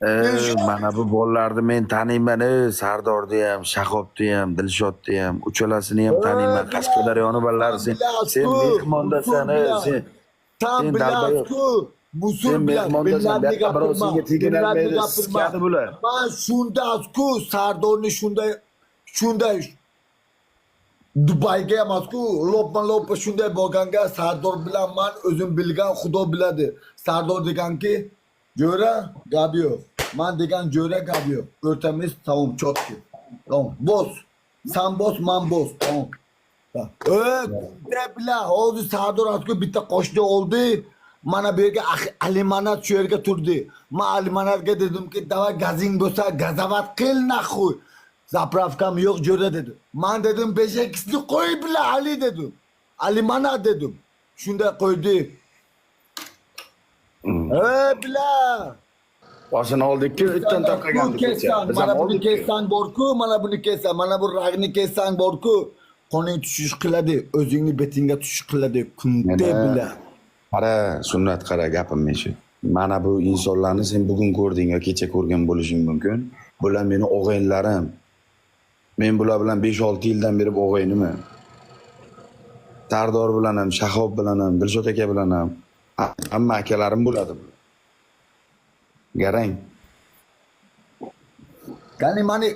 Mana bu bolalarni men taniyman, Sardorni ham, Shahobni ham, Dilshodni ham, uchalasini ham taniyman. Qashqadaryoni bolalari sen sen mehmondasan, sen Sen sen dalbayob. bilasiz-ku, musul Sen bilan mehmondasan, bu millatni yoqda birov gapirma. senga teginolmaydi, Millatni gapirma. sikadi bular. Man shundasku, Sardorni shunday shunday Dubayga emasku, lopma lopma shunday bo'lganga Sardor bilan man o'zim bilgan, Xudo biladi. Sardor deganki, jo'ra, gap yo'q. Man degan, jo'ra, gap yo'q. O'rtamiz tamom, чётко. Tamom, bos. San bos, man bos. Tamom. E, bilan hozir Sardor asku bitta qo'shni oldi. Mana bu yerga Alimanat shu yerga turdi. Man Alimanatga dedimki, давай, gazing bo'lsa, газовать qil нахуй. Заправка m yo'q, jo'ra, dedi. Man dedim, 5 xni qo'y bilan Ali dedim. Alimanat dedim. Shunday qo'ydi. E, bilan. Boshini oldikku, itdan tarqagandik kecha. Kessang, Biz mana ham buni oldikku. kessang borku, mana buni kessang, mana bu ragni kessang borku, qoning tushish qiladi, o'zingni betingga tushish qiladi, kunda bilan. Qara, Sunnat, qara, gapimni eshit. Mana bu insonlarni sen bugun ko'rding yo kecha ko'rgan bo'lishing mumkin. Bular meni og'aynilarim. Men bular bilan 5-6 yildan beri og'ayniman. Sardor bilan ham, Shahob bilan ham, Dilshod aka bilan ham hamma akalarim bo'ladi. Garang. Ya'ni mani